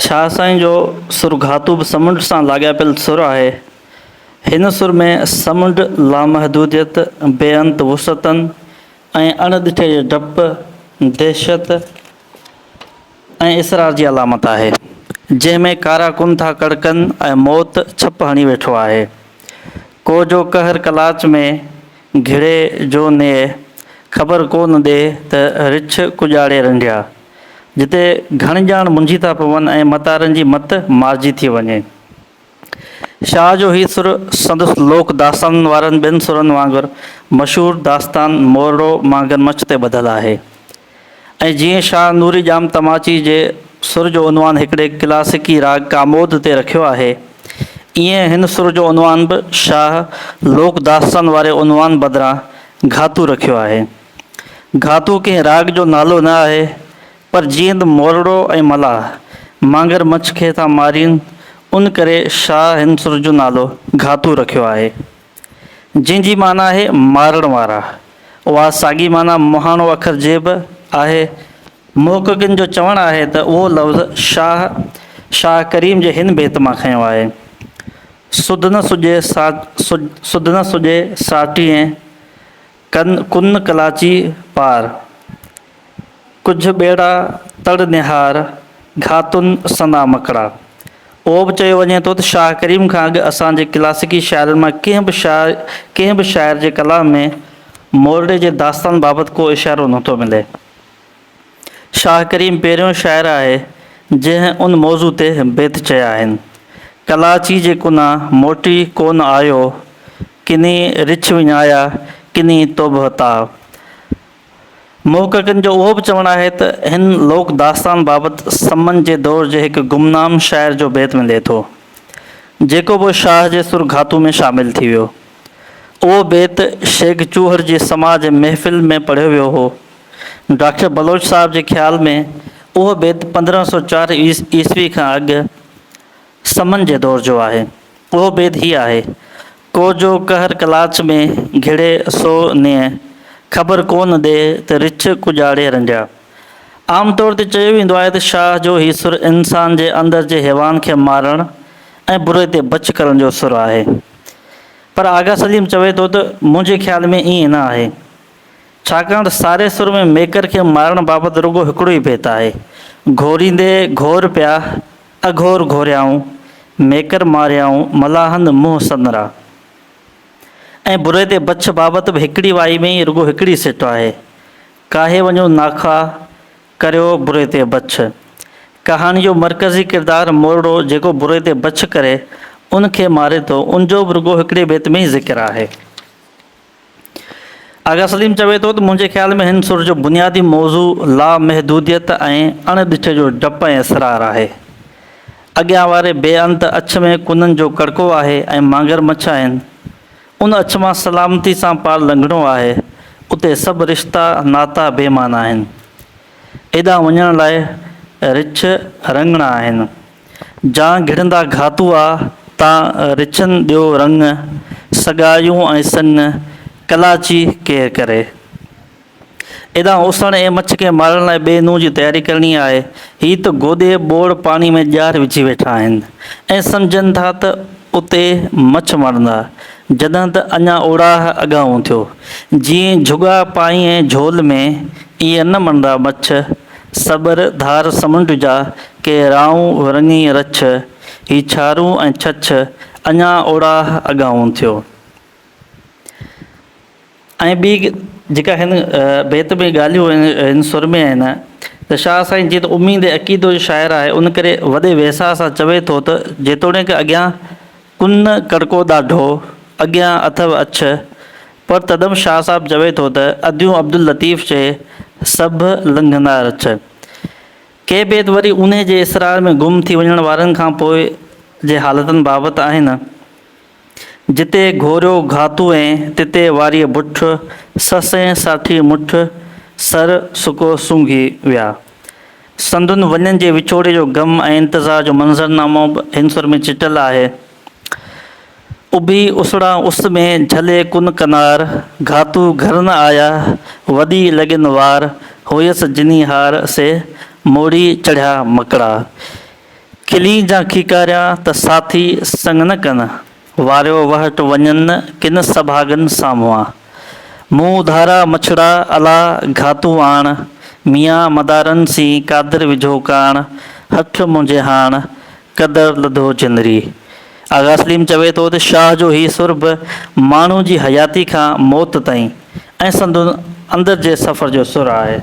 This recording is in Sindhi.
شاهه سائين جو سر گهاتو به سمنڊ سان لاڳاپيل سر آهي. هن سر ۾ سمنڊ لامحدوديت، بي انت وسعتن ۽ اڻ ڏٺي جي ڊپ، دهشت ۽ اسرار جي علامت آهي، جنهن ۾ ڪارا ڪن ٿا ڪڙڪن ۽ موت ڇپ هڻي ويٺو آهي. ڪو جو قهر ڪلاچ ۾ گهڙي جو نيئي، خبر ڪو نه ڏي ته رڇ ڪڄاڙي رنڍيا. جتي گهڻ ڄاڻ منجهي ٿا پون ۽ متارن جي مت مارجي ٿي وڃي. شاهه جو هي سر سندس لوڪ داستانن وارن ٻين سرن وانگر مشهور داستان مورڙو مانگر مڇ تي ٻڌل آهي ۽ جيئن شاهه نوري ڄام تماچي جي سر جو عنوان هڪڙي ڪلاسيڪي راڳ ڪاموڌ تي رکيو آهي، ايئن هن سر جو عنوان به شاهه لوڪ داستان واري عنوان بدران گهاتو رکيو آهي. گهاتو ڪنهن راڳ جو نالو نه آهي، پر جيئن ته مورڙو ۽ ملاح مانگر مڇ کي ٿا مارين، ان ڪري شاهه هن سر جو نالو گهاتو رکيو آهي، جنهن جي معنيٰ آهي مارڻ وارا. اها ساڳي معنيٰ مهاڻو اکر جي به آهي. محققن جو چوڻ آهي ته اهو لفظ شاهه، شاهه ڪريم جي هن بيت مان کنيو آهي. سڌ نه سڄي سڌ نه سڄي ساٽيين، ڪن ڪن ڪلاچي پار، ڪجهه ٻيڙا تڙ نهار، گهاتن سندا مڪڙا. اهو به چيو وڃي ٿو ته شاهه ڪريم کان اڳ اسان جي ڪلاسيڪي شاعرن مان ڪنهن به شاعر ڪنهن به شاعر جي ڪلام ۾ مورڙي جي داستان بابت ڪو اشارو نٿو ملي. شاهه ڪريم پهريون شاعر آهي جنهن ان موضوع تي بيت چيا آهن. ڪلاچي جي ڪنا موٽي ڪونه آيو، ڪني رڇ وڃايا، ڪني توبهه تاء. محققن جو اهو به چوڻ آهي ته هن لوڪ داستان بابت سمن جي دور جي هڪ گمنام شاعر جو بيت ملي ٿو، جيڪو پوء شاهه جي سر گهاتو ۾ شامل ٿي ويو. اهو بيت شيخ چوهڙ جي سماع جي محفل ۾ پڙهيو ويو هو. ڊاڪٽر بلوچ صاحب جي خيال ۾ اهو بيت 1504 عيسوي کان اڳ سمن جي دور جو آهي. اهو بيت هي آهي، ڪو جو قهر ڪلاچ ۾ گهڙي سو نيئي، خبر ڪو نه ڏي ته رڇ ڪڄاڙي رنڊيا. عام طور تي چيو ويندو آهي ته شاهه جو هي سر انسان جي اندر جي حيوان کي مارڻ ۽ بري تي بڇ ڪرڻ جو سر آهي. پر آغا سليم چوي ٿو ته منهنجي خيال ۾ ائين نه آهي. ڇاڪاڻ ته ساري سر ۾ ميڪر کي مارڻ بابت رڳو هڪڙو ئي بيت آهي، گهوريندي گهور پيا، اگهور گهوريائون، ميڪر ماريائون، ملاحن منهن سنرا. ۽ بري تي بڇ بابت به هڪڙي وائي ۾ ئي رڳو هڪڙي سٽ آهي، ڪاهي وڃو ناکئا، ڪريو بري تي بڇ. ڪهاڻي جو مرڪزي ڪردار مورڙو جيڪو بري تي بڇ ڪري ان کي ماري ٿو، ان جو به رڳو هڪڙي بيت ۾ ئي ذڪر آهي. آغا سليم چوي ٿو ته منهنجي خيال ۾ هن سر جو بنيادي موضوع لامحدوديت ۽ اڻ ڏٺي جو ڊپ ۽ اسرار آهي. اڳيان واري بي انت اڇ ۾ ڪنن جو ڪڙڪو آهي ۽ مانگر مڇ آهن. ان اڇ مان سلامتي سان پار لنگهڻو آهي. اتي سڀ رشتا ناتا بي معنيٰ آهن. ايڏانهن وڃڻ لاء رڇ رڱڻا آهن. جان گهڙندا گهاتو آ، تان رڇن ڏيو رڱ، سڳايون ۽ سڱ، ڪلاچي ڪير ڪري. ايڏانهن اوسڻ ۽ مڇ کي مارڻ لاء ٻئي نوح جي تياري ڪرڻي آهي. هي ته گوڏي ٻوڙ پاڻي ۾ ڄار وجهي ويٺا آهن ۽ سمجهن ٿا ته اتي مڇ مرندا، جڏهن ته اڃا اوڙاهه اڳاهون ٿيو. جيئن جهڳا پائين جهول ۾، ايئن نه مرندا مڇ. سٻر ڌار سمنڊ جا، ڪي رائون رڱي رڇ، هي ڇارون ۽ ڇڇ، اڃا اوڙاهه اڳاهون ٿيو. ۽ ٻي جيڪا هن بيت ۾ ڳالهيون هن سر ۾ آهن ته شاهه سائين جيئن ته اميد ۽ عقيدو جو شاعر آهي ان ڪري وڏي ويساهه سان چوي ٿو ته جيتوڻيڪ اڳيان ڪن ڪڙڪو ڏاڍو، اڳيان اٿو اڇ، پر تڏھن شاھ صاحب چوي ٿو ته اديون عبداللطيف چئي، سڀ لنگھندا رڇ. ڪي بيت وري اونهي جي اسرار ۾ گم ٿي وڃڻ وارن کان پوء جي حالتن بابت آھن. جتي گهوريو گهاتو ۽ تتي واريء بٺ، سسئين ساٺي مٺ، سر سڪو سونگهي ويا. سندن ونين جي وڇوڙي جو غم ۽ انتظار جو منظرنامو به هن سر ۾ چٽيل آهي. اڀي اسڙان اس ۾، جهلي ڪن ڪنار، گهاتو گهر نه آيا، وڏي لڳين وار، هئس جني هار، سي موڙي چڙهيا مڪڙا. کلين جا کيڪاريان ته ساٿي سڱ نه ڪن، واريو وهٽ وڃن ڪن سڀاڳن سامهون. مون ڌارا مڇڙا الا گهاتو آڻ، ميان مدارن سين قادر وجهو ڪاڻ، هٺ منهنجي هاڻ قدر لڌو جنري. آغا سليم چوي ٿو ته شاهه جو هي سر به ماڻهو جي حياتي کان موت تائين ۽ سندن اندر جي سفر جو سر آهي.